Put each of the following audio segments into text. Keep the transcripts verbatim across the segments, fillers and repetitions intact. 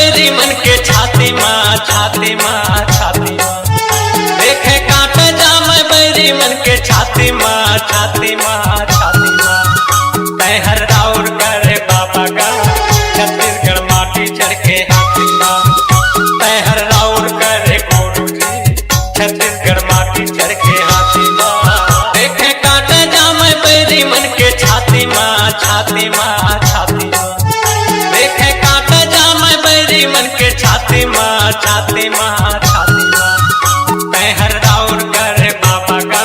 बैरी मन के छाती मा, छाती मा, छाती मा। देखे काट जामय बैरी मन के छाती मा, छाती मा, छाती मा। तैहर राउर करे बाबा का छत्तीसगढ़ माटी चढ़ के हाथी मा। तैहर राउर करे गुरु जी छत्तीसगढ़ माटी चढ़ के हाथी मा। देखे काट जामय बैरी मन के छाती मा, छाती मा, छाती मा। देखे काट जामय बैरी मन के छाती मा, छाती मा, छाती मा। तैहर राउर करे बाबा का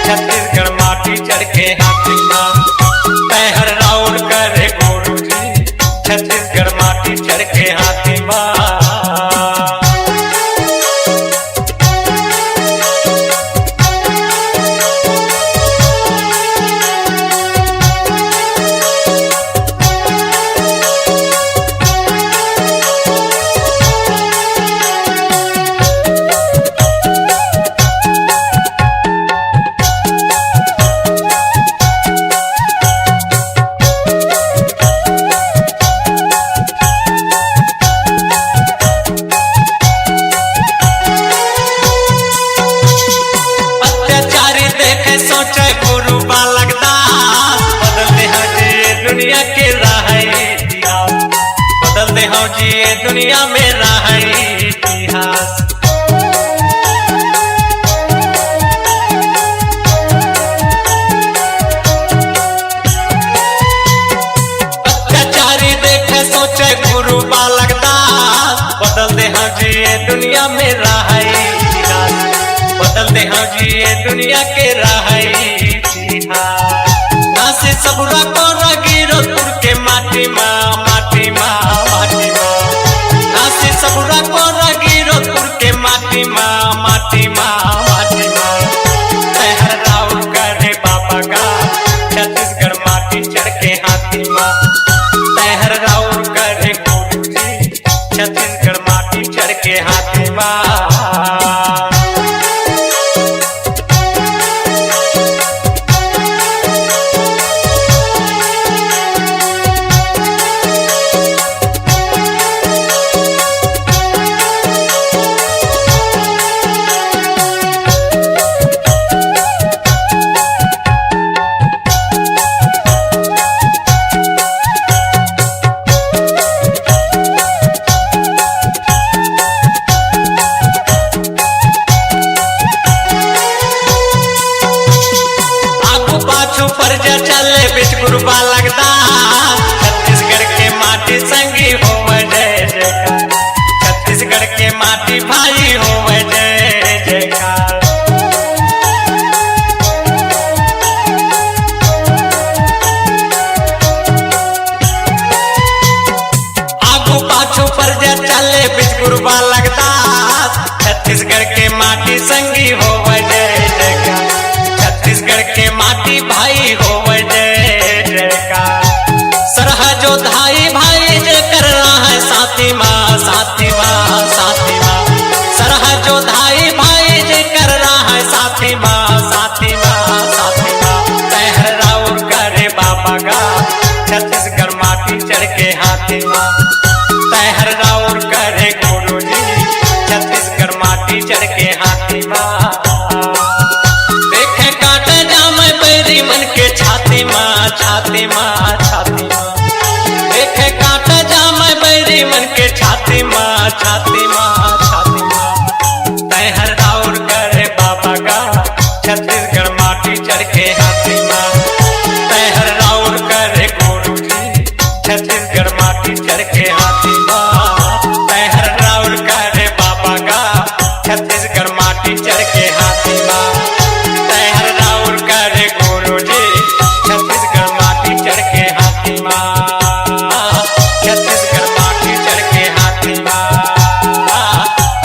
छत्तीसगढ़ माटी चढ़ के हाथी मा। तैहर राउर करे गुरु जी छत्तीसगढ़ माटी चढ़ के हाथी मा। अत्याचारी देखे सोचे गुरु बालक दास, बदल दे हाँ जी ये दुनिया के राह इतिहास, बदल दे हाँ जी ये दुनिया में राह इतिहास। अत्याचारी देखे सोचे गुरु बालक दास, बदल दे हाँ जी ये दुनिया में राह इतिहास, बदल दे हाँ जी ये दुनिया के राह इतिहास। नासे सबुरा कोरा गिरोपुर के माटी मा, माटी मा, माटी मा। नासे सबुरा कोरा गिरोपुर के माटी मा, माटी मा, माटी मा। तैहर राउर करे बाबा का छत्तीसगढ़ माटी चढ़ के हाथी मा। तैहर राउर करे गुरु जी छत्तीसगढ़ माटी चढ़ के हाथी मा। आगू पाछू पर जा चले बिच गुरु बालक दास, छत्तीसगढ़ के माटी संगी होवे जय जयकार, छत्तीसगढ़ के माटी भाई होवे जय जयकार। आगू पाछू पर जा चले बिच गुरु बालक दास, छत्तीसगढ़ के माटी संगी होवे जय जयकार, छत्तीसगढ़ के माटी भाई होवे जय जयकार। सरहजो धाई भाई जेकर राहय साथी मा, साथी मा, साथी मा। सरहजो धाई भाई जेकर राहय साथी मा, साथी मा, साथी मा। तैहर राउर करे बाबा का छत्तीसगढ़ माटी चढ़ के हाथी मा। तैहर राउर करे गुरु जी छत्तीसगढ़ माटी चढ़ के हाथी मा। देखे काट जामय बैरी मन के छाती मा, छाती मा, छाती मा। देखे काट जामय बैरी मन के छाती मा, छाती मा, छाती मा। तैहर राउर करे बाबा का छत्तीसगढ़ माटी चढ़ के हाथी मा। तैहर राउर करे गुरु जी छत्तीसगढ़ माटी चढ़ के हाथी मा। तैहर राउर करे बाबा का छत्तीसगढ़ माटी चढ़ के हाथी मा। तैहर राउर करे गुरु जी छत्तीसगढ़ माटी चढ़ के हाथी मा। छत्तीसगढ़ माटी चढ़ के हाथी मा।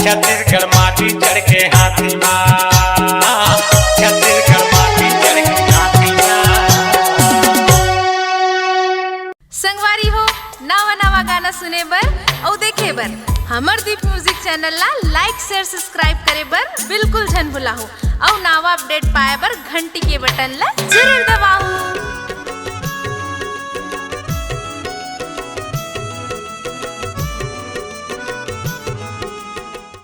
छत्तीसगढ़ माटी चढ़ के हाथी मा। छत्तीसगढ़ माटी चढ़ के हाथी मा। संगवारी हो, नवा नवा गाना सुने बर अउ देखे बर हमर दीप म्यूजिक चैनल ला लाइक, शेयर, सब्सक्राइब करे बर बिल्कुल झन भुलाहू अउ नवा अपडेट पाए बर घंटी के बटन ला जरूर दबाहू।